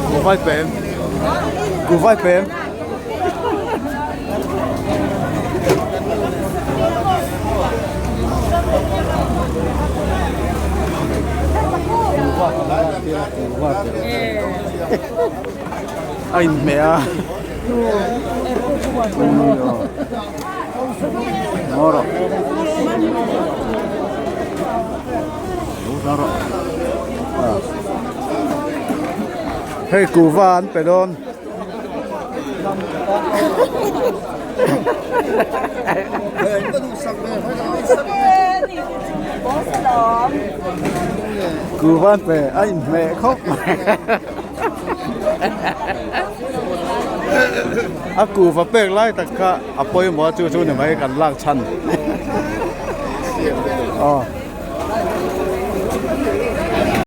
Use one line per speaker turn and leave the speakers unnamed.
Kuhvai pem Kuhvai pem A inhmeh a Ngaw rawh Hei kuhva an pe dawn. Kuhva an pe a inhmeh khawp mai. A kuhva pek lai tak kha a pawimawh a chu chu ni mai kan lak chhan. Aw.